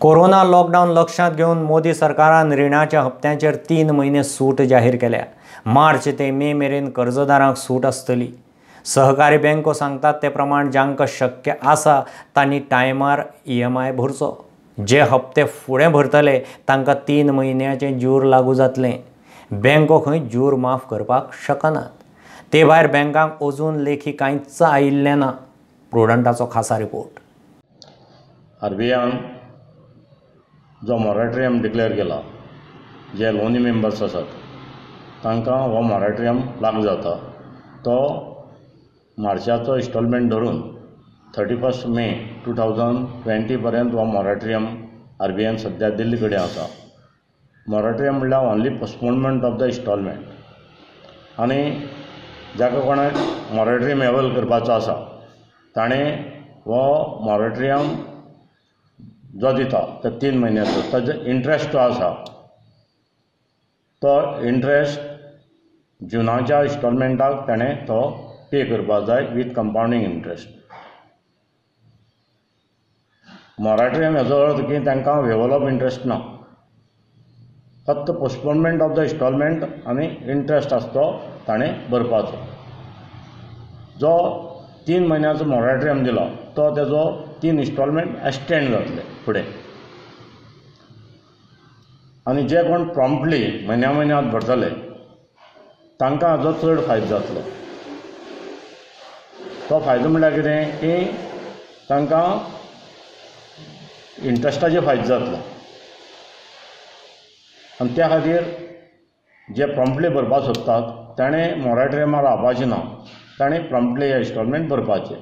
Corona lockdown लक्षांत घेवन मोदी सरकारान रिणाच्या हप्त्यांचेर 3 म्हयने सूट जाहीर केल्या. मार्च ते मे मेरेन कर्जदारांक सूट आसतली. सहकारी बँको सांगतात ते प्रमाण जांकां शक्य आसा तांणी टायमार EMI भरचो. जे हप्ते फुडें भरतले तांकां 3 म्हयन्याचें ज्यूर लागू जातलें. बँको खंय ज्यूर माफ करपाक शकनात. ते भायर बँकांक अजून लेखी कांयच आयिल्लें ना. प्रुडंटाचो खासा रिपोर्ट. आरबीआयन जो मॉरेटोरियम डिक्लेअर केला, जे लोनी मेंबर्स आसात तांकां हो मॉरेटोरियम लागू जाता. तो मार्चाचो इन्स्टॉलमेंट धरून 31 मे 2020 पर्यंत हो मॉरेटोरियम आरबीआयन सद्या दिल्ली कडेन आसा. मॉरेटोरियम म्हणल्यार only postponement of the instalment. आनी जाका कोणाक मॉरेटोरियम अवेल करपाचो आसा ताणें हो मॉरेटोरियम जो दिता तो 3 म्हयन्याचो ताजो इंट्रस्ट जो आसा तो इंट्रस्ट जुनाच्या इन्स्टॉलमेंटाक ताणें तो पे करपाक जाय विथ कंपावंडींग इंट्रस्ट. मॉरेटोरियम हेजो अर्थ की तांकां वेवल ऑफ इंट्रस्ट ना, फक्त पोस्टपोनमेंट ऑफ the instalment आनी इंट्रस्ट आसा तो ताणें भरपाचो. जो 3 म्हयन्याचो मॉरेटोरियम दिला तो तेजो 3 इन्स्टॉलमेंट एक्सटेंड जातले फुडें. आनी जे कोण प्रॉम्प्टली म्हयन्या म्हयन्यांत भरतले तांकां हाजो चड फायदो जातलो. तो फायदो म्हणल्यार कितें की तांकां इंट्रस्टाचेर फायदो जातलो. आनी त्या खातीर जे प्रॉम्प्टली भरपाक सोदतात ताणें मॉरेटोरियमार रावपाचें ना, ताणें प्रॉम्प्टली हे इन्स्टॉलमेंट भरपाचें,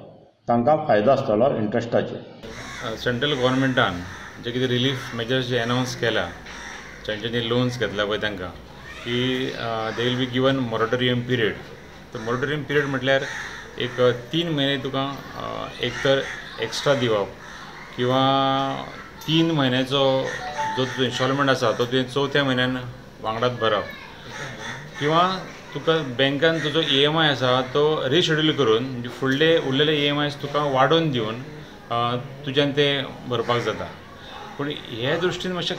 तांकां फायदो आसतलो इंट्रस्टाचेर. सेंट्रल गव्हर्मेंटान जे कितें रिलीफ मेजर्स जे अनावन्स केल्या, जांच्यांनी लोन्स घेतल्या पळय तांकां की they will be given moratorium period. तर मॉरेटोरियम पिरियड म्हटल्यार एक 3 म्हयने तुका एक तर एक्स्ट्रा दिवप किंवा 3 म्हयन्याचो जो तुजो इन्स्टॉलमेंट आसा तो तुवें 4थ्या म्हयन्यान वांगडात भरप किंवा तुका बँकान तुजो EMI आसा तो रिशेड्यूल करून म्हणजे फुडले उरलेले EMIs तुका वाडोवन दिवन तुज्यान ते भरपाक जाता. पूण हे दृश्टीन मातशें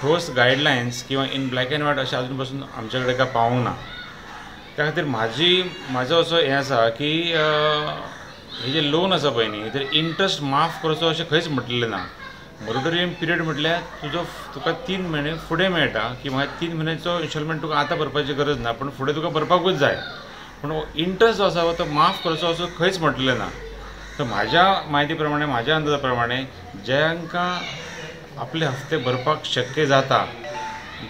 ठोस गायडलायन्स किंवा इन ब्लॅक एंड व्हायट अशें आजून पासून आमच्या कडेन काय पावूंक ना. त्या खातीर म्हाजो असो हें आसा की हे जे लोन आसा पळय न्ही तर इंट्रस्ट माफ करचो अशें खंयच म्हटलेलें ना. मॉरेटोरियम पिरियड म्हटल्यार तुजो तुका 3 म्हयने फुडें मेळटा की मागीर 3 म्हयन्याचो इन्स्टॉलमेंट तुका आतां भरपाची गरज ना, पूण फुडें तुका भरपाकूच जाय. पूण इंट्रस्ट जो आसा तो माफ करचो असो खंयच म्हटलें ना. तर म्हाज्या म्हायती प्रमाणे, म्हाज्या अंदाजा प्रमाणे जांकां आपले हफ्ते भरपाक शक्य जाता,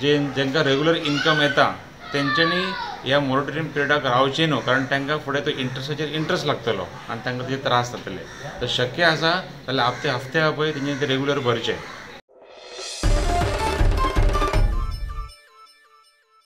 जे जांकां रेगुलर इन्कम येता तेंच्यांनी ह्या मॉरेटोरियम पिरियडाक रावचें न्हू, कारण तांकां फुडें तो इंट्रस्टाचेर इंट्रस्ट लागतलो आनी तांकां ते त्रास जातले. तर शक्य आसा जाल्यार आपले हफ्ते पळय तेंच्यांनी ते रेगुलर भरचे.